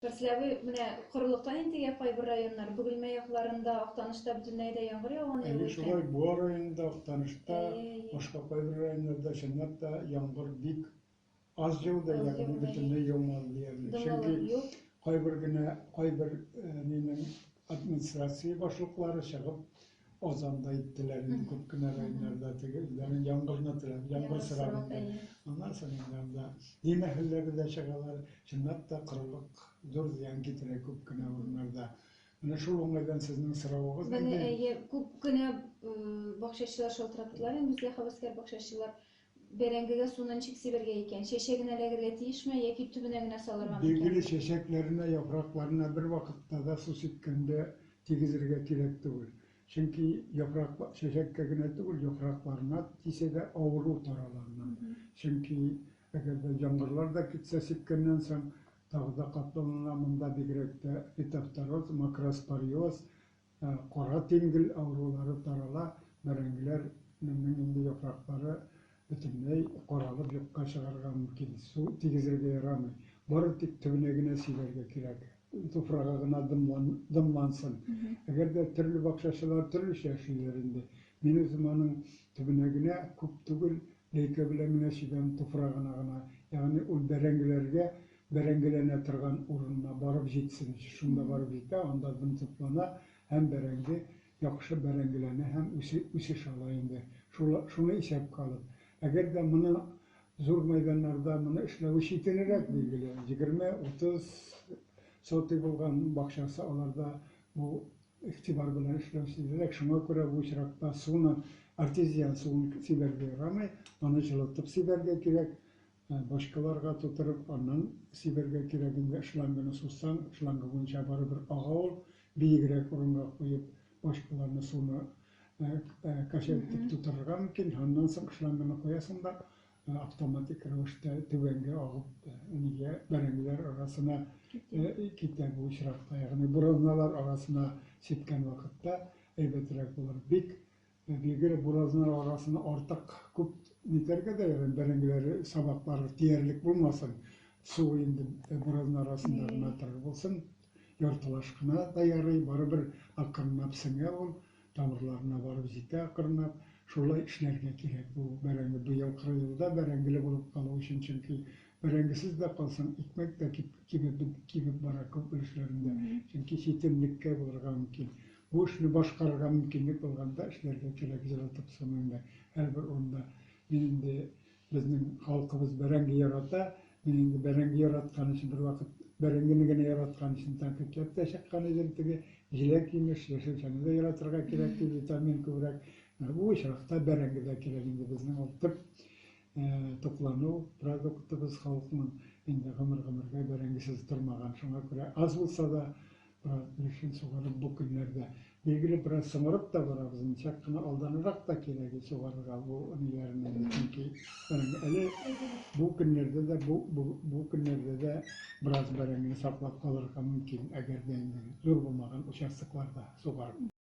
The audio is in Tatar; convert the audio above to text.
Фәрзләве, менә корылыктан интегә кайбер районнар. Бөгелмә якларында, Актанышта бөтенләй дә яңгыр яуганы юк Әйе, икән. шулай, Буа районында, Актанышта, Әйе, әйе. башка кайбер районнарда чынлап та яңгыр бик аз яуды, Аз ягъни яуды, әйе. бөтенләй яумады диярлек. Дымлылык Чөнки юк. кайбер генә, кайбер нинең администрация башлыклары чыгып азан да иттеләр инде күп кенә районнарда теге үзләренең яңгырны теләп, яңгыр Яңгыр сорап сорап, инде. әйе. Аннан соң инде анда дин әһелләре дә чыгалар. Чынлап та корылык зур зыян китерә күп кенә урыннарда. Менә шул уңайдан сезнең соравыгыз Менә иде. әйе, күп кенә бакчачылар шалтыраттылар инде безгә, һәвәскәр бакчачылар. Бәрәңгегә суны ничек сибәргә икән? Чәчәгенә эләгергә тиешме яки төбенә генә салырга микән? Билгеле, чәчәкләренә, яфракларына бервакытта да су сипкәндә тигезергә кирәк түгел. Чөнки яфрак, чәчәккә генә түгел, яфракларына тисә дә авыру тарала аннан. Чөнки әгәр дә яңгырлар да китсә сипкәннән соң, тагы да катлаулана, монда бигрәк тә фитофтороз, макроспориоз, Кара тимгел авырулары тарала, бәрәңгеләр нең инде яфраклары бөтенләй каралып юкка чыгарга мөмкин. Су тигезергә ярамый. Бары тик төбенә генә сибәргә кирәк. Туфрагы гына дымлансын. Әгәр дә төрле бакчачылар төрлечә эшлиләр инде. Мин үзем аның төбенә генә, күп түгел, лейка белән генә сибәм, туфрагына гына. Ягъни ул бәрәңгеләргә бәрәңгеләнә торган урынына барып җитсен өчен, шунда барып җитә, анда дым туплана һәм бәрәңге яхшы бәрәңгеләнә һәм үсеш ала инде. Шуны исәпкә алып. Әгәр дә моны зур мәйданнарда моны эшләве читенрәк, билгеле. 20-30 сотый булган бакчасы аларда бу игътибар белән эшләү читенрәк. Шуңа күрә бу очракта суны, артезиан суын сибәргә ярамый, аны җылытып сибәргә кирәк. Бочкаларга тутырып, аннан сибәргә кирәк инде. Шланганы сузсаң, шланга буенча барыбер ага ул. Биегрәк урынга куеп, бочкаларны суны качать итеп тутырырга мөмкин. Аннан соң шланганы куясың да, автоматик рәвештә түбәнгә агып, нигә, бәрәңгеләр арасына китә бу очракта. Ягъни буразналар арасына сипкән вакытта әйбәтрәк булыр. Бик Билгеле, буразналар арасына артык күп нитәргә дә ярый, бәрәңгеләре, сабаклары тиярлек булмасын. Су инде буразна арасында гына торыр булсын. Яртылаш кына да ярый, барыбер акрынлап сеңә ул, тамырларына барып җитә акрынлап. Шулай эшләргә кирәк бу бәрәңге быел кыры елда бәрәңгеле булып калу өчен, чөнки бәрәңгесез дә калсаң, икмәк тә кибеп бара күп өлешләрендә, чөнки читенлеккә булырга мөмкин. Бу эшне башкарырга мөмкинлек булганда эшләргә кирәк, җылытып суны һәрбер урында. Мин инде безнең халкыбыз бәрәңге ярата. Мин инде бәрәңге яраткан өчен бервакыт бәрәңгене генә яраткан өчен тәнкыйтьләп тә чыккан идем. Теге җиләк-җимеш, яшелчәне дә яратырга кирәк дип, витамин күбрәк. Бу очракта бәрәңге дә кирәк инде безнең ул төп туклану продуктыбыз халыкның инде гомер-гомергә бәрәңгесез тормаган. Шуңа күрә аз булса да бераз өлешен сугарып бу көннәрдә. Билгеле, бераз соңарып та барабыз инде, чак кына алданрак та кирәк иде сугарырга бу ниләрне инде, чөнки бәрәңге әле бу көннәрдә дә бу, бу, бу көннәрдә дә бераз бәрәңгене саклап калырга мөмкин, әгәр дә инде зур булмаган участокларда сугарып.